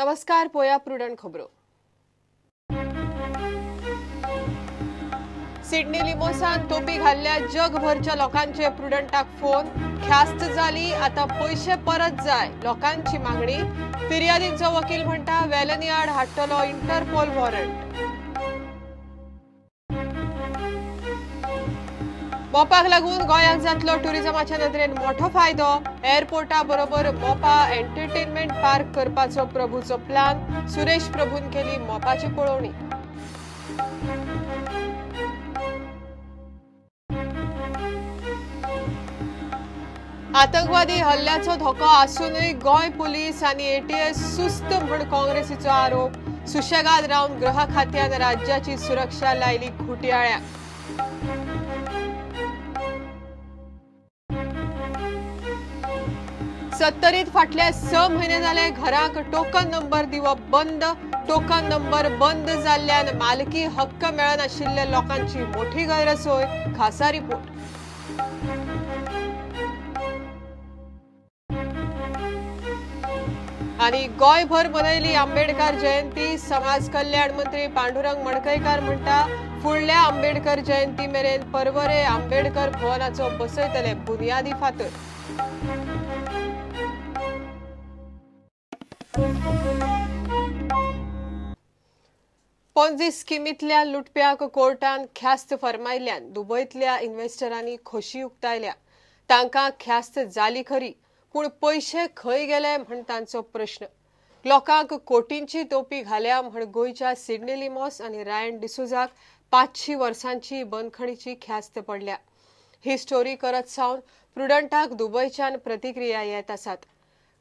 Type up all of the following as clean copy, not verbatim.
नमस्कार, पोया प्रुडंट खबरो। सिडनी लिमोसान तोपी घाल्ल्या जगभरच्या लोकांचे प्रुडंटाक फोन, ख्यास्त जाली, आता पैशे परत जाय लोकांची मागणी। फिर्यादींचो वकील म्हणटा वेलनी आड हाडटलो इंटरपोल वॉरंट। मोपाक लागून गोंयांत जातलो टुरिझमाच्या नदरेन मोठो फायदो। एअरपोर्टा बरोबर मोपा एंटरटेनमेंट पार्क करपाचो प्रभूचो प्लान। सुरेश प्रभून केली मोपाची पळोवणी। आतंकवादी हल्ल्याचो धोको आसूनय गोंय पुलीस आनी एटीएस सुस्त म्हूण काँग्रेसीचो आरोप। सुशेगाद रावन गृह खात्यान राज्याची सुरक्षा लायली खुटयाळ्याक। सत्तरीत फाटल्या 6 म्हयने जाले घरांक टोकन नंबर दिवप बंद। टोकन नंबर बंद जाल्ल्यान मालकी हक्क मेळनाशिल्ल्या लोकांची मोठी गैरसोय। खासा रिपोर्ट। आनी गोंयभर मनयली आंबेडकर जयंती। समाज कल्याण मंत्री पांडुरंग मडकयकार म्हणटा फुडल्या आंबेडकर जयंती मेरेन परवरे आंबेडकर भवनाचो बसयतले बुनियादी फातर। पॉन्झी स्किमींतल्या लुटप्याक कोर्टान ख्यास्त फर्मायल्ल्यान दुबयतल्या इन्व्हेस्टरांनी खोशी उक्तायल्या। तांकां ख्यास्त जाली खरी, पूण पयशे खंय गेले म्हण तांचो प्रश्न। लोकांक कोटींची तोपी घाल्या म्हण गोंयच्या सिडनी लिमोस आनी रायन डिसोजाक 500 वर्सांची बंदखणीची ख्यास्त पडल्या। ही स्टोरी करत सावन प्रुडंटाक दुबयच्यान प्रतिक्रिया येत आसात।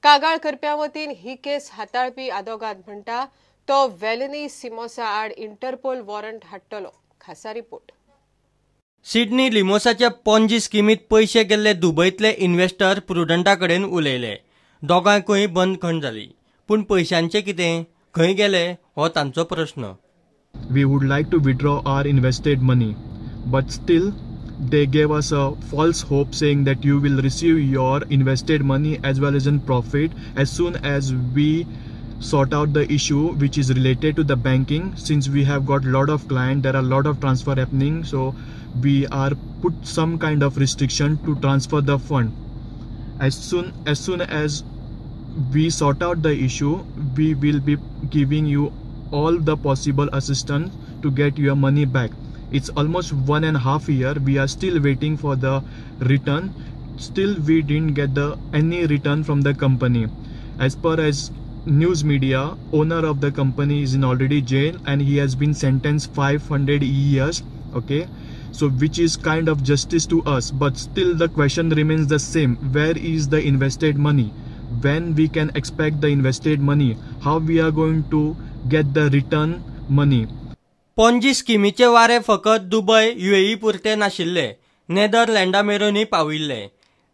कागाळ करप्या वतीन ही केस हाताळपी आदोगाद म्हणटा तो वेलनी सिमोसा आड इंटरपोल वॉरंट हाडटलो। खासा रिपोर्ट। सिडनी लिमोसाच्या पॉन्जी स्किमीत पयशे गेल्ले दुबयतले इन्व्हेस्टर प्रुडंटा कडेन उलयले। दोगांकूय बंदखण जाली, पूण पयशांचे कितें, खंय गेले हो तांचो प्रश्न। We would like to withdraw our invested money, but still they gave us a false hope saying that you will receive your invested money as well as in profit as soon as we sort out the issue which is related to the banking. Since we have got lot of client, there are lot of transfer happening, so we are put some kind of restriction to transfer the fund. As soon as we sort out the issue, we will be giving you all the possible assistance to get your money back. It's almost 1.5 year. We are still waiting for the return. Still we didn't get the any return from the company. As per as news media, owner of the company is in already jail and he has been sentenced 500 years. Okay, so which is kind of justice to us, but still the question remains the same. Where is the invested money? When we can expect the invested money? How we are going to get the return money? Ponzi स्किमीचे वारे फकत Dubai UAE पुरते नाशिल्ले, नेदरलँडा मेरेनूय पाविल्ले।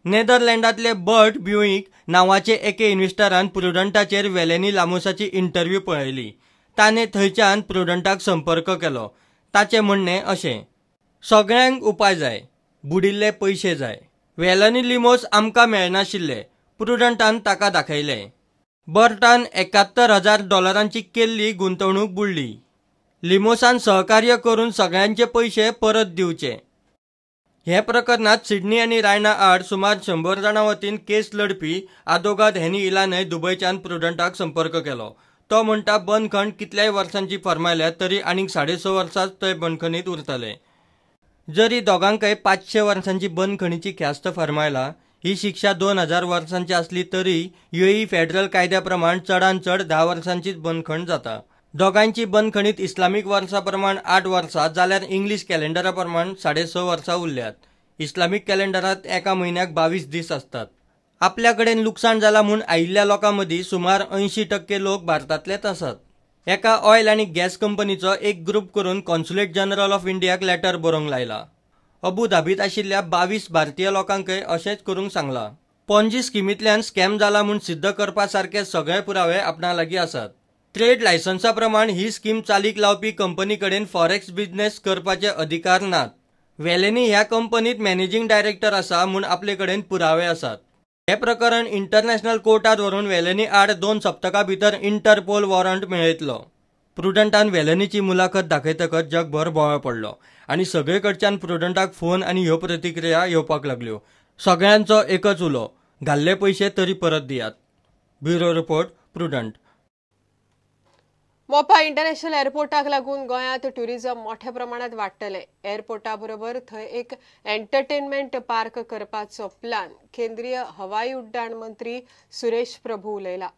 नेदरलँडांतले Burt ब्युईक नांवाचे एके इन्व्हेस्टरान प्रुडंटाचेर वेलेनी लामोसाची interview पळयली। ताणें थंयच्यान प्रुडंटाक संपर्क केलो। ताचें म्हणणें अशें, सगळ्यांक उपाय जाय, बुडिल्ले पयशे जाय। वेलनी लिमोस आमकां मेळनाशिल्ले, प्रुडंटान ताका दाखयले। बर्टान $71,000 केल्ली गुंतवणूक बुडली। लिमोसान सहकार्य करून सगळ्यांचे पयशे परत दिवचे। हे प्रकरणात सिडनी आनी रायना आड सुमार 100 जाणां वतीन केस लढपी आदोगाद हेनी इलानय दुबयच्यान प्रुडंटाक संपर्क केलो। तो म्हणटा बंदखण कितल्याय वर्सांची फर्मायल्या तरी आनीक 6.5 वर्सांच ते बंदखणीत उरतले। जरी दोगांकय 500 वर्सांची बंदखणीची ख्यास्त फर्मायला, ही शिक्षा 2000 वर्सांची आसली तरी युएई फेडरल कायद्या प्रमाण चडान चड 10 वर्सांचीच बंदखण जाता। दोगांची बंदखणीत इस्लामीक वर्सा प्रमाण 8 वर्सां जाल्यार इंग्लीश कॅलेंडरा प्रमाण 6.5 वर्सां उरल्यात। इस्लामीक कॅलेंडरांत एका म्हयन्याक 22 दीस आसतात। आपल्या कडेन लुकसाण जाला म्हूण आयिल्ल्या लोकां मदीं सुमार 80% लोक भारतांतलेच आसात। एका ऑयल आनी गॅस कंपनीचो एक ग्रुप करून कॉन्सुलेट जनरल ऑफ इंडियाक लेटर बरोवंक लायला। अबू धाबीत आशिल्ल्या 22 भारतीय लोकांकय अशेंच करूंक सांगलां। पॉन्जी स्किमींतल्यान स्कॅम जाला म्हूण सिद्ध करपा सारके सगळे पुरावे आपणा लागीं आसात। ट्रेड लायसन्सा प्रमाण ही स्कीम चालीक लावपी कंपनी कडेन फॉरेक्स बिझनेस करपाचे अधिकार नात। वेलेनी ह्या कंपनीत मॅनेजिंग डायरेक्टर आसा म्हूण आपले कडेन पुरावे आसात। हे प्रकरण इंटरनॅशनल कोर्टात व्हरून वेलेनी आड 2 सप्तकां भितर इंटरपोल वॉरंट मेळयतलो. प्रुडंटान वेलेनीची मुलाखत दाखयतकच जगभर बोवाळ पडलो आनी सगळे कडच्यान प्रुडंटाक फोन आनी ह्यो प्रतिक्रिया येवपाक लागल्यो. सगळ्यांचो एकच उलो, घाल्ले पयशे तरी परत दियात. Bureau report, Prudent. Mopa international एअरपोर्टाक लागून गोंयांत ट्युरिझम मोठ्या प्रमाणात वाडटले. एअरपोर्टा बरोबर थंय एक एंटरटेनमेंट पार्क करपाचो प्लान केंद्रीय हवाई उड्डाण मंत्री सुरेश प्रभू उलयला.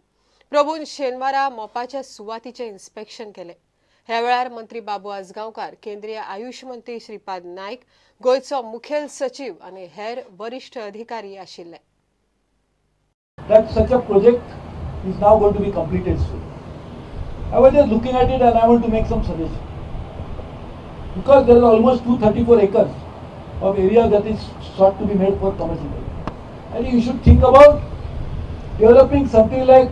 प्रभून शेनवारा मोपाच्या सुवातीचें इन्स्पेक्शन केलें. ह्या वेळार मंत्री बाबू आजगांवकार, केंद्रीय आयुष मंत्री श्रीपाद नायक, गोंयचो मुखेल सचीव आनी हेर वरिश्ठ अधिकारी आशिल्ले. That such a project is now going to be completed soon. I was just looking at it and I want to make some suggestions. Because there are almost 234 acres of area that is sought to be made for commercial development. I think you should think about developing something like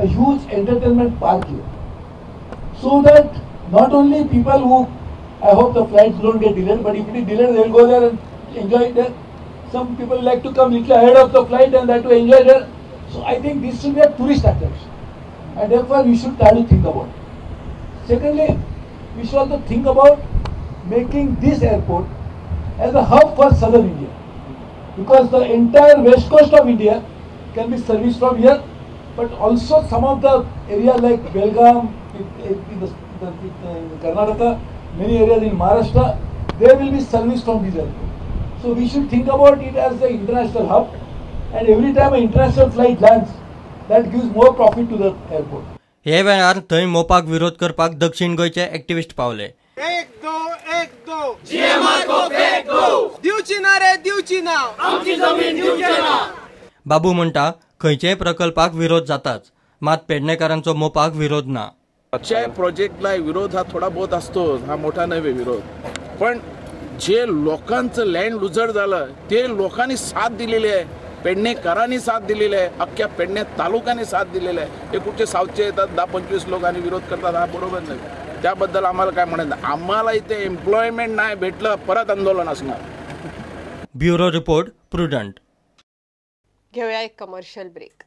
a huge entertainment park here, so that not only people who, I hope the flights don't get delayed, but if it is delayed, they will go there and enjoy it there. Some people like to come little ahead of the flight and that to enjoy there. So I think this should be a tourist attraction, and therefore we should try to think about it. Secondly, we should also think about making this airport as a hub for southern India, because the entire west coast of India can be serviced from here, but also some of the areas like Belgaum in Karnataka, many areas in Maharashtra, there will be service from this airport. So we should think about it as the international hub, and every time an international flight lands, that gives more profit to the airport. हे वेळार थंय मोपाक विरोध करपाक दक्षिण गोंयचे activist पावले. 1 2 1 2 GMR को fake दो, दिवची ना रे दिवची ना, आमची जमीन दिवची ना. बाबू म्हणटा खंयचेय प्रकल्पाक विरोध जाताच, मात पेडणेकारांचो मोपाक विरोध ना. आजच्या प्रोजेक्टला विरोध हा थोडा बहुत असतो, हा मोठा नव्हे विरोध, पण जे लोकांचं लँड लुजर झालं ते लोकांनी साथ दिलेली आहे, पेडणेकरांनी साथ दिलेली आहे, अख्ख्या पेडणे तालुक्याने साथ दिलेली आहे. हे कुठचे साऊथचे येतात 10-25 लोक आणि विरोध करतात, हा बरोबर नाही. त्याबद्दल आम्हाला काय म्हणायचं, आम्हाला इथे एम्प्लॉयमेंट नाही भेटलं परत आंदोलन असणार. Bureau report, Prudent. घेऊया एक कमर्शियल ब्रेक.